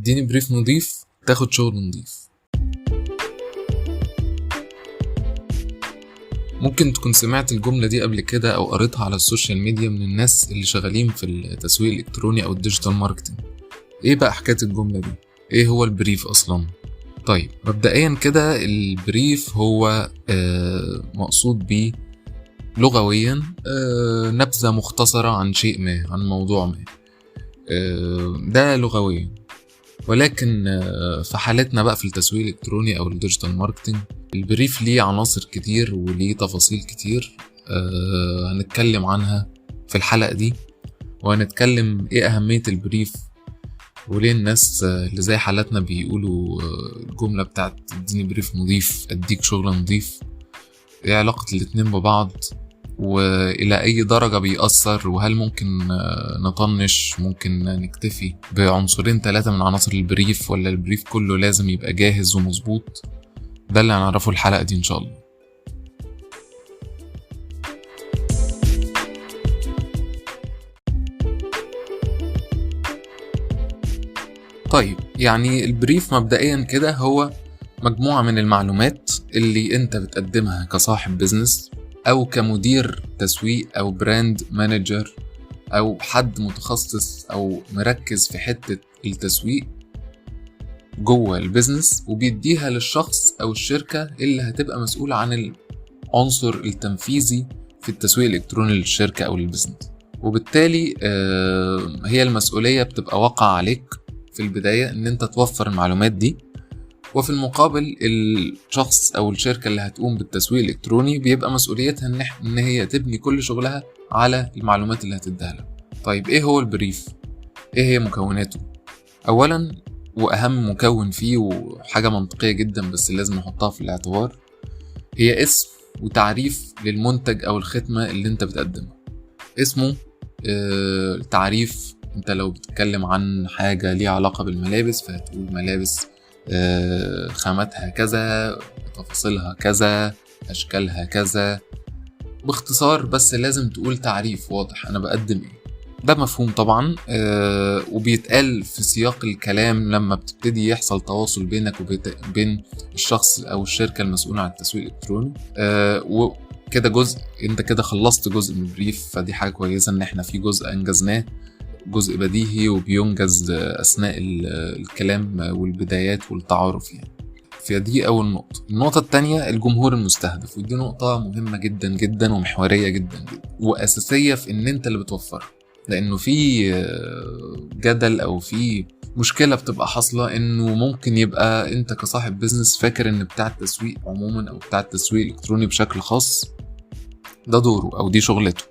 اديني brief نظيف تاخد شغل نظيف. ممكن تكون سمعت الجملة دي قبل كده أو قريتها على ال social media من الناس اللي شغالين في التسويق الإلكتروني أو ال digital marketing. إيه بقى حكاية الجملة دي؟ إيه هو ال brief أصلا؟ طيب مبدئيا كده ال brief هو مقصود بيه لغويا نبذة مختصرة عن شيء ما، عن موضوع ما، ده لغويا. ولكن في حالتنا بقى في التسويق الإلكتروني أو ال digital marketing، ال brief ليه عناصر كتير وليه تفاصيل كتير، هنتكلم عنها في الحلقة دي، وهنتكلم إيه أهمية ال brief وليه الناس اللي زي حالتنا بيقولوا الجملة بتاعت اديني brief نظيف اديك شغل نظيف، ايه علاقة الاتنين ببعض والى اي درجة بيأثر، وهل ممكن نطنش، ممكن نكتفي بعنصرين ثلاثة من عناصر ال brief، ولا ال brief كله لازم يبقى جاهز ومظبوط؟ ده اللي هنعرفه الحلقة دي ان شاء الله. طيب يعني ال brief مبدئيا كده هو مجموعة من المعلومات اللي انت بتقدمها كصاحب business او كمدير تسويق او brand manager او حد متخصص او مركز في حتة التسويق جوه ال business، وبيديها للشخص او الشركة اللي هتبقى مسؤولة عن العنصر التنفيذي في التسويق الالكتروني للشركة او لل business. وبالتالي هي المسؤولية بتبقى واقعة عليك في البداية ان انت توفر المعلومات دي، وفي المقابل الشخص او الشركة اللي هتقوم بالتسويق الالكتروني بيبقى مسؤوليتها ان هي تبني كل شغلها على المعلومات اللي هتديها لها. طيب ايه هو ال brief؟ ايه هي مكوناته؟ اولا واهم مكون فيه وحاجة منطقية جدا بس لازم نحطها في الاعتبار، هي اسم وتعريف للمنتج او الخدمة اللي انت بتقدمها. اسمه، تعريف، انت لو بتتكلم عن حاجة ليها علاقة بالملابس فهتقول ملابس، خاماتها كذا، تفاصيلها كذا، أشكالها كذا، باختصار بس لازم تقول تعريف واضح أنا بقدم إيه. ده مفهوم طبعا، وبيتقال في سياق الكلام لما بتبتدي يحصل تواصل بينك وبين الشخص أو الشركة المسؤولة عن التسويق الإلكتروني. وكده جزء انت كده خلصت جزء من ال brief، فدي حاجة كويسة إن احنا في جزء أنجزناه، جزء بديهي وبينجز أثناء الكلام والبدايات والتعارف يعني. فدي أول نقطة. النقطة التانية الجمهور المستهدف، ودي نقطة مهمة جدا جدا ومحورية جدا جدا وأساسية في إن أنت اللي بتوفرها، لأنه في جدل أو في مشكلة بتبقى حاصلة إنه ممكن يبقى أنت كصاحب business فاكر إن بتاع التسويق عموما أو بتاع التسويق الإلكتروني بشكل خاص ده دوره أو دي شغلته.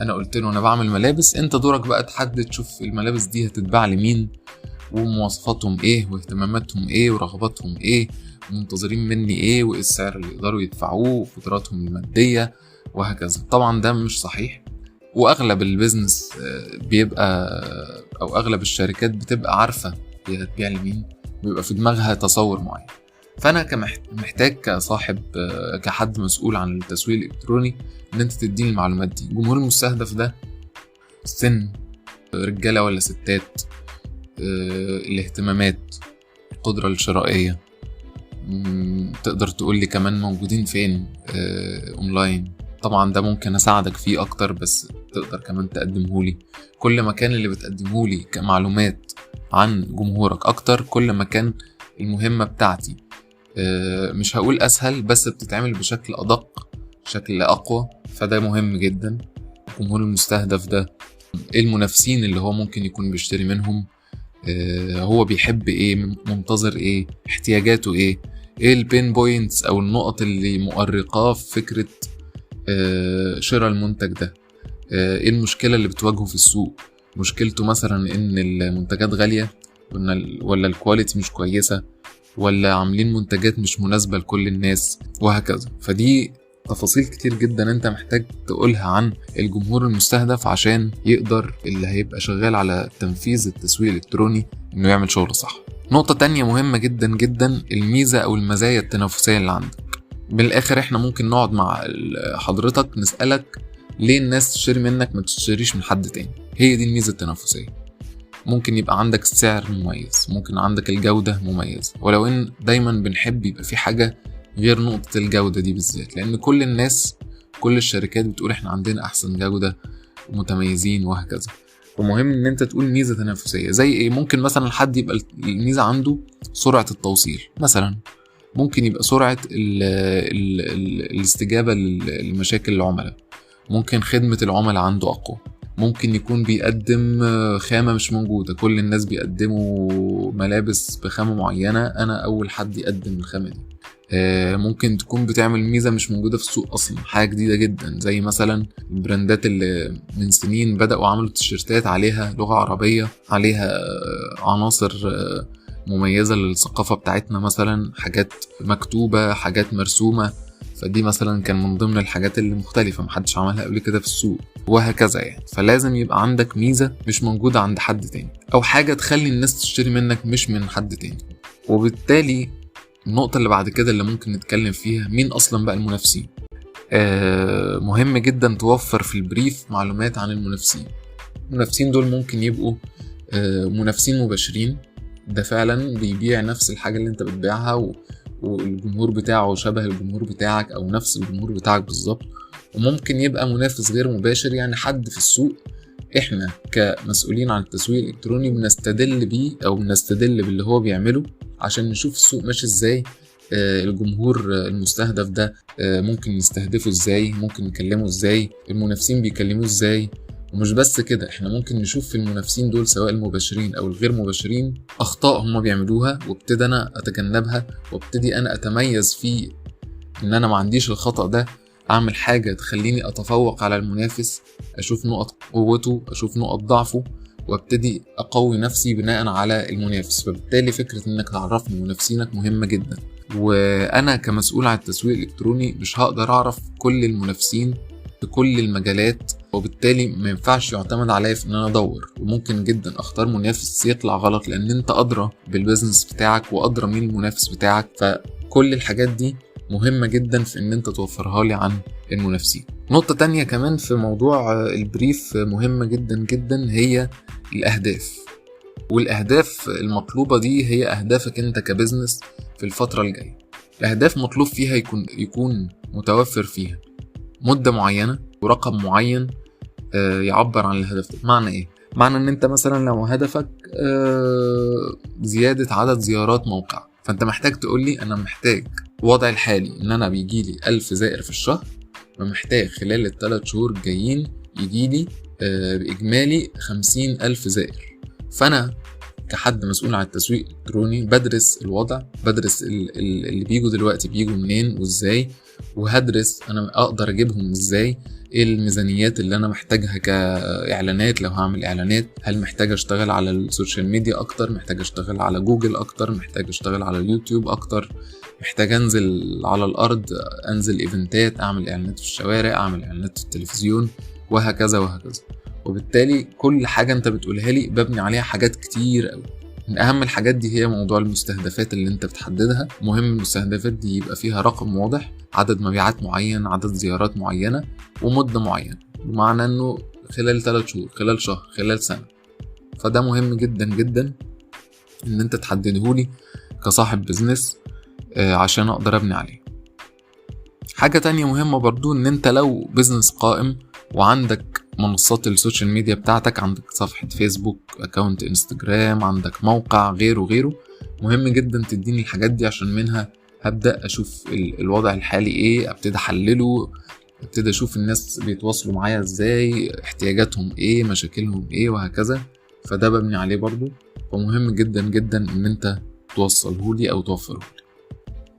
انا قلت له انا بعمل ملابس، انت دورك بقى تحدد تشوف الملابس دي هتتباع لمين ومواصفاتهم ايه واهتماماتهم ايه ورغباتهم ايه ومنتظرين مني ايه وايه السعر اللي يقدروا يدفعوه وقدراتهم المادية وهكذا. طبعا ده مش صحيح، واغلب ال business بيبقى او اغلب الشركات بتبقى عارفة هي هتبيع لمين، بيبقى في دماغها تصور معين. فانا محتاج كصاحب، كحد مسؤول عن التسويق الالكتروني، ان انت تديني المعلومات دي. الجمهور المستهدف ده السن، رجاله ولا ستات، الاهتمامات، القدره الشرائيه، تقدر تقول لي كمان موجودين فين، اونلاين. طبعا ده ممكن اساعدك فيه اكتر، بس تقدر كمان تقدمهولي. كل ما كان اللي بتقدمهولي كمعلومات عن جمهورك اكتر، كل ما كان المهمه بتاعتي، مش هقول اسهل، بس بتتعمل بشكل ادق، بشكل اقوى. فده مهم جدا. الجمهور المستهدف ده ايه المنافسين اللي هو ممكن يكون بيشتري منهم، هو بيحب ايه، منتظر ايه، احتياجاته ايه، ايه ال pain points او النقط اللي مؤرقاه في فكرة، شراء المنتج ده، ايه المشكلة اللي بتواجهه في السوق. مشكلته مثلا ان المنتجات غالية ولا ال quality مش كويسة، ولا عاملين منتجات مش مناسبة لكل الناس وهكذا. فدي تفاصيل كتير جدا انت محتاج تقولها عن الجمهور المستهدف عشان يقدر اللي هيبقى شغال على تنفيذ التسويق الالكتروني انه يعمل شغل صح. نقطة تانية مهمة جدا جدا، الميزة او المزايا التنافسية اللي عندك. من الاخر احنا ممكن نقعد مع حضرتك نسألك ليه الناس تشتري منك ما تشتريش من حد تاني. هي دي الميزة التنافسية. ممكن يبقى عندك السعر مميز، ممكن عندك الجودة مميزة، ولو ان دايما بنحب يبقى في حاجة غير نقطة الجودة دي بالذات، لان كل الناس كل الشركات بتقول احنا عندنا احسن جودة ومتميزين وهكذا. ومهم ان انت تقول ميزة تنافسية زي ايه؟ ممكن مثلا حد يبقى الميزة عنده سرعة التوصيل مثلا، ممكن يبقى سرعة ال ال ال الاستجابة لمشاكل العملاء، ممكن خدمة العملاء عنده أقوى، ممكن يكون بيقدم خامة مش موجودة، كل الناس بيقدموا ملابس بخامة معينة، أنا أول حد يقدم الخامة دي. ممكن تكون بتعمل ميزة مش موجودة في السوق أصلا، حاجة جديدة جدا، زي مثلا البراندات اللي من سنين بدأوا عملوا تيشيرتات عليها لغة عربية، عليها عناصر مميزة للثقافة بتاعتنا، مثلا حاجات مكتوبة، حاجات مرسومة، فدي مثلا كان من ضمن الحاجات اللي مختلفة محدش عملها قبل كده في السوق وهكذا يعني. فلازم يبقى عندك ميزة مش موجودة عند حد تاني، أو حاجة تخلي الناس تشتري منك مش من حد تاني. وبالتالي النقطة اللي بعد كده اللي ممكن نتكلم فيها، مين أصلا بقى المنافسين؟ مهم جدا توفر في ال brief معلومات عن المنافسين. المنافسين دول ممكن يبقوا منافسين مباشرين، ده فعلا بيبيع نفس الحاجة اللي انت بتبيعها والجمهور بتاعه شبه الجمهور بتاعك أو نفس الجمهور بتاعك بالظبط. وممكن يبقى منافس غير مباشر، يعني حد في السوق احنا كمسؤولين عن التسويق الإلكتروني بنستدل بيه أو بنستدل باللي هو بيعمله عشان نشوف السوق ماشي ازاي، الجمهور المستهدف ده ممكن نستهدفه ازاي، ممكن نكلمه ازاي، المنافسين بيكلموه ازاي. ومش بس كده، احنا ممكن نشوف في المنافسين دول سواء المباشرين او الغير مباشرين اخطاء هم بيعملوها، وابتدي انا اتجنبها، وابتدي انا اتميز في ان انا ما عنديش الخطأ ده، اعمل حاجة تخليني اتفوق على المنافس، اشوف نقط قوته، اشوف نقط ضعفه، وابتدي اقوي نفسي بناء على المنافس. فبالتالي فكرة انك تعرفني منافسينك مهمة جدا. وانا كمسؤول عن التسويق الالكتروني مش هقدر اعرف كل المنافسين في كل المجالات، وبالتالي ما ينفعش يعتمد عليا في ان انا ادور، وممكن جدا اختار منافس يطلع غلط، لان انت ادرى بال business بتاعك وادرى مين المنافس بتاعك. فكل الحاجات دي مهمة جدا في ان انت توفرها لي عن المنافسين. نقطة تانية كمان في موضوع ال brief مهمة جدا جدا، هي الأهداف. والأهداف المطلوبة دي هي أهدافك انت ك business في الفترة الجاية. الأهداف مطلوب فيها يكون متوفر فيها مدة معينة ورقم معين يعبر عن الهدف ده. معنى إيه؟ معنى إن أنت مثلا لو هدفك زيادة عدد زيارات موقع، فأنت محتاج تقولي أنا محتاج وضعي الحالي إن أنا بيجيلي 1000 زائر في الشهر، ومحتاج خلال ال3 شهور الجايين يجيلي بإجمالي 50,000 زائر. فأنا كحد مسؤول عن التسويق الإلكتروني بدرس الوضع، بدرس اللي بيجوا دلوقتي بيجوا منين وإزاي، وهدرس أنا أقدر أجيبهم إزاي، إيه الميزانيات اللي أنا محتاجها كإعلانات لو هعمل إعلانات، هل محتاج أشتغل على ال social media أكتر، محتاج أشتغل على جوجل أكتر، محتاج أشتغل على اليوتيوب أكتر، محتاج أنزل على الأرض، أنزل إيفنتات، أعمل إعلانات في الشوارع، أعمل إعلانات في التلفزيون، وهكذا وهكذا. وبالتالي كل حاجة أنت بتقولها لي ببني عليها حاجات كتير قوي. من أهم الحاجات دي هي موضوع المستهدفات اللي أنت بتحددها. مهم المستهدفات دي يبقى فيها رقم واضح، عدد مبيعات معين، عدد زيارات معينة، ومدة معينة، بمعنى أنه خلال 3 شهور، خلال شهر، خلال سنة. فده مهم جدا جدا أن أنت تحددهولي كصاحب business عشان أقدر أبني عليه. حاجة تانية مهمة برضو، أن أنت لو business قائم وعندك منصات ال social media بتاعتك، عندك صفحة فيسبوك، account انستجرام، عندك موقع، غيره غيره، مهم جدا تديني الحاجات دي عشان منها هبدأ أشوف الوضع الحالي إيه، أبتدي أحلله، أبتدي أشوف الناس بيتواصلوا معايا إزاي، احتياجاتهم إيه، مشاكلهم إيه، وهكذا. فده ببني عليه برضو. فمهم جدا جدا إن أنت توصلهولي أو توفرهولي.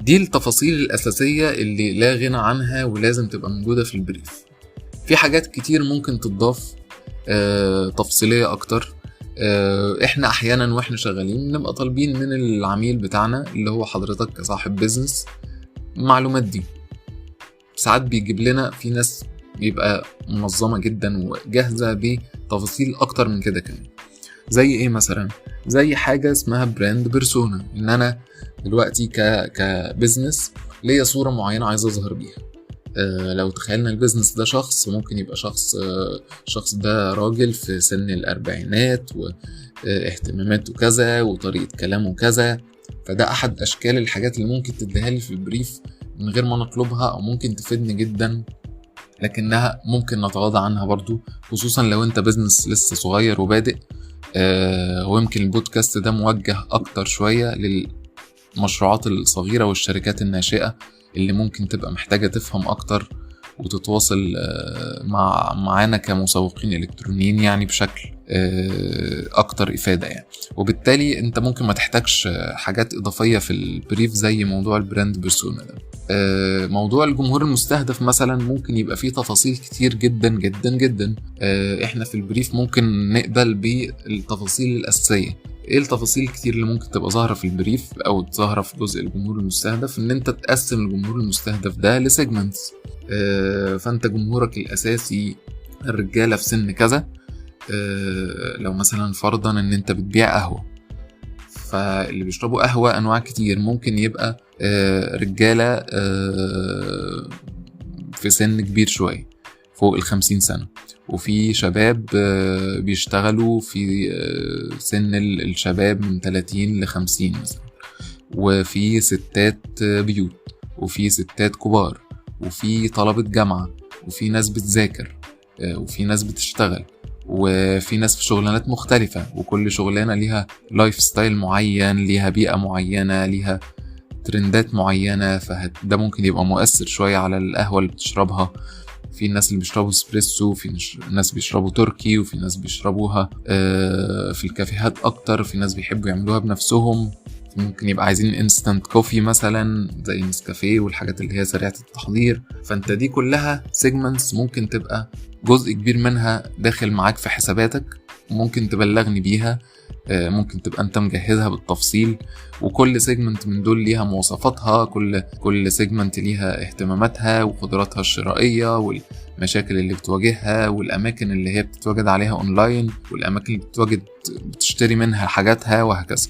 دي التفاصيل الأساسية اللي لا غنى عنها ولازم تبقى موجودة في ال brief. في حاجات كتير ممكن تتضاف تفصيلية أكتر. إحنا أحيانا وإحنا شغالين نبقى طالبين من العميل بتاعنا اللي هو حضرتك كصاحب business المعلومات دي. ساعات بيجيب لنا في ناس بيبقى منظمة جدا وجاهزة بتفاصيل أكتر من كده كمان. زي إيه مثلا؟ زي حاجة اسمها brand persona، إن أنا دلوقتي ك business ليا صورة معينة عايز أظهر بيها. لو تخيلنا ال business ده شخص، ممكن يبقى شخص، الشخص ده راجل في سن الأربعينات واهتماماته كذا وطريقة كلامه كذا. فده أحد أشكال الحاجات اللي ممكن تديها لي في ال brief من غير ما نطلبها، أو ممكن تفيدني جدا لكنها ممكن نتغاضى عنها برضو، خصوصا لو انت business لسه صغير وبادئ. ويمكن البودكاست ده موجه أكتر شوية للمشروعات الصغيرة والشركات الناشئة اللي ممكن تبقى محتاجة تفهم أكتر وتتواصل معانا كمسوقين إلكترونيين يعني بشكل أكتر إفادة يعني. وبالتالي أنت ممكن ما تحتاجش حاجات إضافية في ال brief زي موضوع ال brand persona ده. موضوع الجمهور المستهدف مثلا ممكن يبقى فيه تفاصيل كتير جدا جدا جدا. إحنا في ال brief ممكن نقبل بالتفاصيل الأساسية. ايه التفاصيل الكتير اللي ممكن تبقى ظاهرة في ال brief او ظاهرة في جزء الجمهور المستهدف؟ ان انت تقسم الجمهور المستهدف ده ل segments. فانت جمهورك الاساسي الرجالة في سن كذا. لو مثلا فرضا ان انت بتبيع قهوة، فاللي بيشربوا قهوة انواع كتير، ممكن يبقى رجالة في سن كبير شوية فوق 50 سنة، وفي شباب بيشتغلوا في سن الشباب من 30 ل50 مثلا، وفي ستات بيوت، وفي ستات كبار، وفي طلبة جامعة، وفي ناس بتذاكر، وفي ناس بتشتغل، وفي ناس في شغلانات مختلفة، وكل شغلانة ليها lifestyle معين، ليها بيئة معينة، ليها ترندات معينة، فده ممكن يبقى مؤثر شوية على القهوة اللي بتشربها. في الناس اللي بيشربوا اسبريسو، في ناس بيشربوا تركي، وفي ناس بيشربوها في الكافيهات اكتر، في ناس بيحبوا يعملوها بنفسهم، ممكن يبقى عايزين instant coffee مثلا زي نسكافيه والحاجات اللي هي سريعة التحضير. فانت دي كلها segments ممكن تبقى جزء كبير منها داخل معاك في حساباتك، ممكن تبلغني بيها، ممكن تبقى انت مجهزها بالتفصيل، وكل segment من دول ليها مواصفاتها، كل segment ليها اهتماماتها وقدراتها الشرائية والمشاكل اللي بتواجهها والأماكن اللي هي بتتواجد عليها أونلاين والأماكن اللي بتشتري منها حاجاتها وهكذا.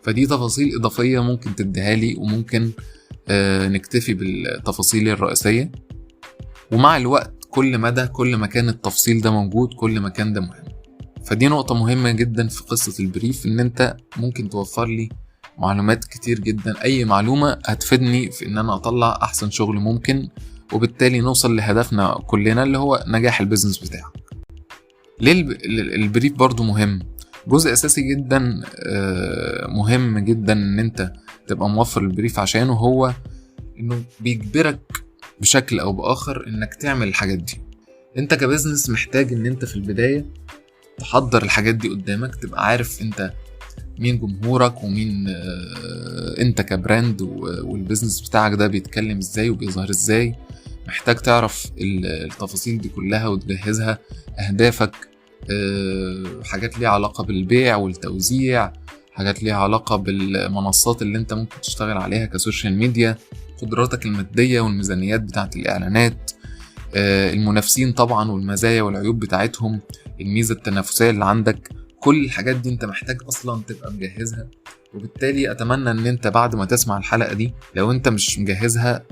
فدي تفاصيل إضافية ممكن تديها لي، وممكن نكتفي بالتفاصيل الرئيسية. ومع الوقت كل مدى كل ما كان التفصيل ده موجود كل ما كان ده مهم. فدي نقطة مهمة جدا في قصة ال brief، إن أنت ممكن توفر لي معلومات كتير جدا، أي معلومة هتفيدني في إن أنا أطلع أحسن شغل ممكن، وبالتالي نوصل لهدفنا كلنا اللي هو نجاح ال business بتاعك. ليه ال brief برضو مهم؟ جزء أساسي جدا، مهم جدا إن أنت تبقى موفر ال brief عشانه، هو إنه بيجبرك بشكل أو بآخر إنك تعمل الحاجات دي. أنت ك business محتاج إن أنت في البداية تحضر الحاجات دي قدامك، تبقى عارف انت مين جمهورك ومين انت ك brand وال business بتاعك ده بيتكلم ازاي وبيظهر ازاي. محتاج تعرف التفاصيل دي كلها وتجهزها، اهدافك، حاجات ليها علاقة بالبيع والتوزيع، حاجات ليها علاقة بالمنصات اللي انت ممكن تشتغل عليها ك social media، قدراتك المادية والميزانيات بتاعت الإعلانات، المنافسين طبعا والمزايا والعيوب بتاعتهم، الميزة التنافسية اللي عندك. كل الحاجات دي انت محتاج اصلا تبقى مجهزها. وبالتالي اتمنى ان انت بعد ما تسمع الحلقة دي لو انت مش مجهزها،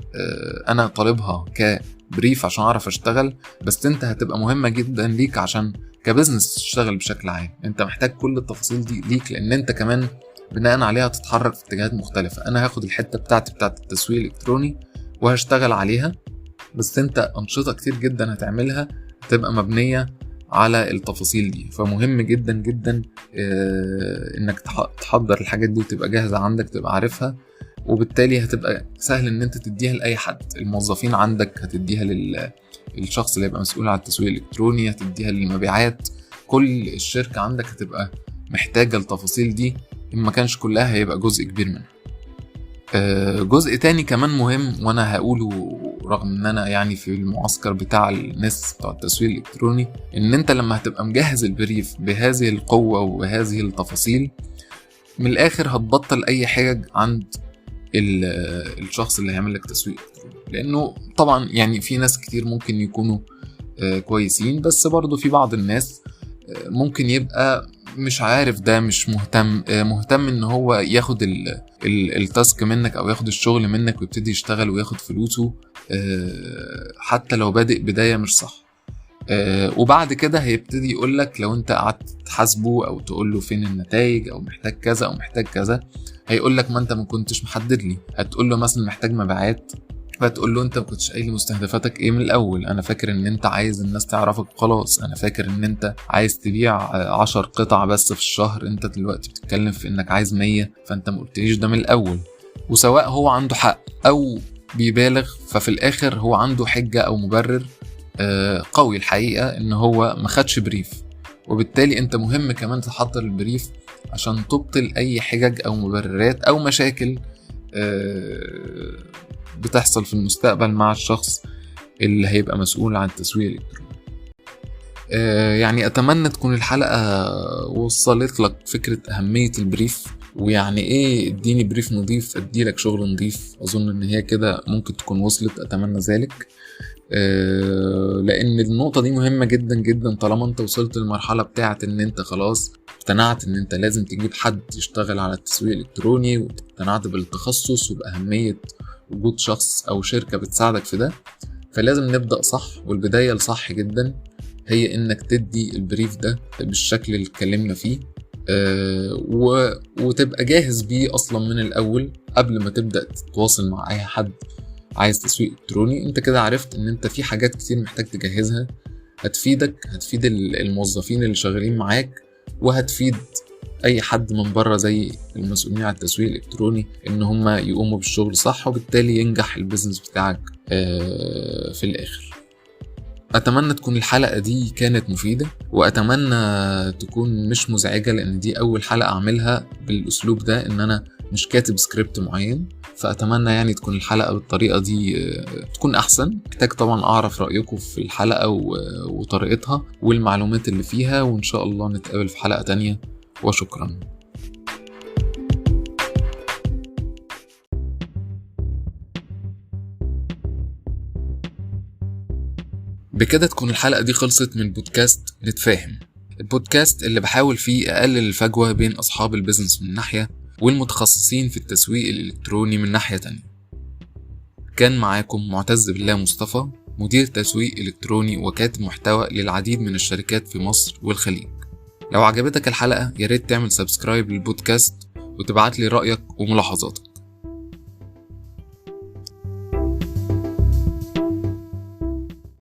انا طالبها ك brief عشان اعرف اشتغل، بس انت هتبقى مهمة جدا ليك عشان ك business تشتغل بشكل عام. انت محتاج كل التفاصيل دي ليك، لان انت كمان بناء عليها تتحرك في اتجاهات مختلفة. انا هاخد الحتة بتاعتي بتاعت التسويق الالكتروني وهشتغل عليها، بس انت انشطة كتير جدا هتعملها تبقى مبنية على التفاصيل دي. فمهم جدا جدا انك تحضر الحاجات دي وتبقى جاهزة عندك، تبقى عارفها، وبالتالي هتبقى سهل ان انت تديها لأي حد. الموظفين عندك هتديها للشخص اللي هيبقى مسؤول على التسويق الالكتروني، هتديها للمبيعات، كل الشركة عندك هتبقى محتاجة التفاصيل دي، إن ما كانش كلها هيبقى جزء كبير منها. جزء تاني كمان مهم وانا هقوله رغم ان انا في المعسكر بتاع الناس بتاع التسويق الالكتروني، ان انت لما هتبقى مجهز ال brief بهذه القوة وبهذه التفاصيل، من الاخر هتبطل اي حاجة عند الشخص اللي هيعمل لك تسويق الكتروني. لانه طبعا في ناس كتير ممكن يكونوا كويسين، بس برضو في بعض الناس ممكن يبقى مش عارف، ده مش مهتم، مهتم ان هو ياخد ال task منك او ياخد الشغل منك ويبتدي يشتغل وياخد فلوسه، حتى لو بادئ بداية مش صح. وبعد كده هيبتدي يقولك لو انت قعدت تحاسبه او تقوله فين النتائج او محتاج كذا او محتاج كذا، هيقولك ما انت ما كنتش محدد لي. هتقوله مثلا محتاج مبيعات، فتقول له انت ما كنتش قايل لي مستهدفاتك ايه من الاول، انا فاكر ان انت عايز الناس تعرفك خلاص، انا فاكر ان انت عايز تبيع 10 قطع بس في الشهر، انت دلوقتي بتتكلم في انك عايز 100، فانت ما قلتليش ده من الاول. وسواء هو عنده حق او بيبالغ، ففي الاخر هو عنده حجة او مبرر قوي الحقيقة ان هو ما خدش brief. وبالتالي انت مهم كمان تحضر ال brief عشان تبطل اي حجج او مبررات او مشاكل بتحصل في المستقبل مع الشخص اللي هيبقى مسؤول عن التسويق الإلكتروني. يعني أتمنى تكون الحلقة وصلت لك فكرة أهمية ال brief، ويعني إيه اديني brief نظيف أدي لك شغل نظيف. أظن إن هي كده ممكن تكون وصلت، أتمنى ذلك، لأن النقطة دي مهمة جدا جدا. طالما أنت وصلت للمرحلة بتاعة إن أنت خلاص اقتنعت إن أنت لازم تجيب حد يشتغل على التسويق الإلكتروني، واقتنعت بالتخصص وبأهمية وجود شخص أو شركة بتساعدك في ده، فلازم نبدأ صح. والبداية الصح جدا هي إنك تدي ال brief ده بالشكل اللي اتكلمنا فيه، وتبقى جاهز بيه أصلا من الأول قبل ما تبدأ تتواصل مع أي حد عايز تسويق إلكتروني. أنت كده عرفت إن أنت في حاجات كتير محتاج تجهزها، هتفيدك، هتفيد الموظفين اللي شغالين معاك، وهتفيد أي حد من بره زي المسؤولين على التسويق الإلكتروني إن هم يقوموا بالشغل صح، وبالتالي ينجح ال business بتاعك في الآخر. أتمنى تكون الحلقة دي كانت مفيدة، وأتمنى تكون مش مزعجة، لأن دي أول حلقة أعملها بالأسلوب ده، إن أنا مش كاتب سكريبت معين. فأتمنى يعني تكون الحلقة بالطريقة دي تكون أحسن. محتاج طبعا أعرف رأيكم في الحلقة وطريقتها والمعلومات اللي فيها، وإن شاء الله نتقابل في حلقة تانية، وشكرا. بكده تكون الحلقة دي خلصت من بودكاست نتفاهم، البودكاست اللي بحاول فيه أقلل الفجوة بين أصحاب ال business من ناحية والمتخصصين في التسويق الإلكتروني من ناحية تانية. كان معاكم معتز بالله مصطفى، مدير تسويق إلكتروني وكاتب محتوى للعديد من الشركات في مصر والخليج. لو عجبتك الحلقة ياريت تعمل subscribe للبودكاست وتبعت لي رأيك وملاحظاتك.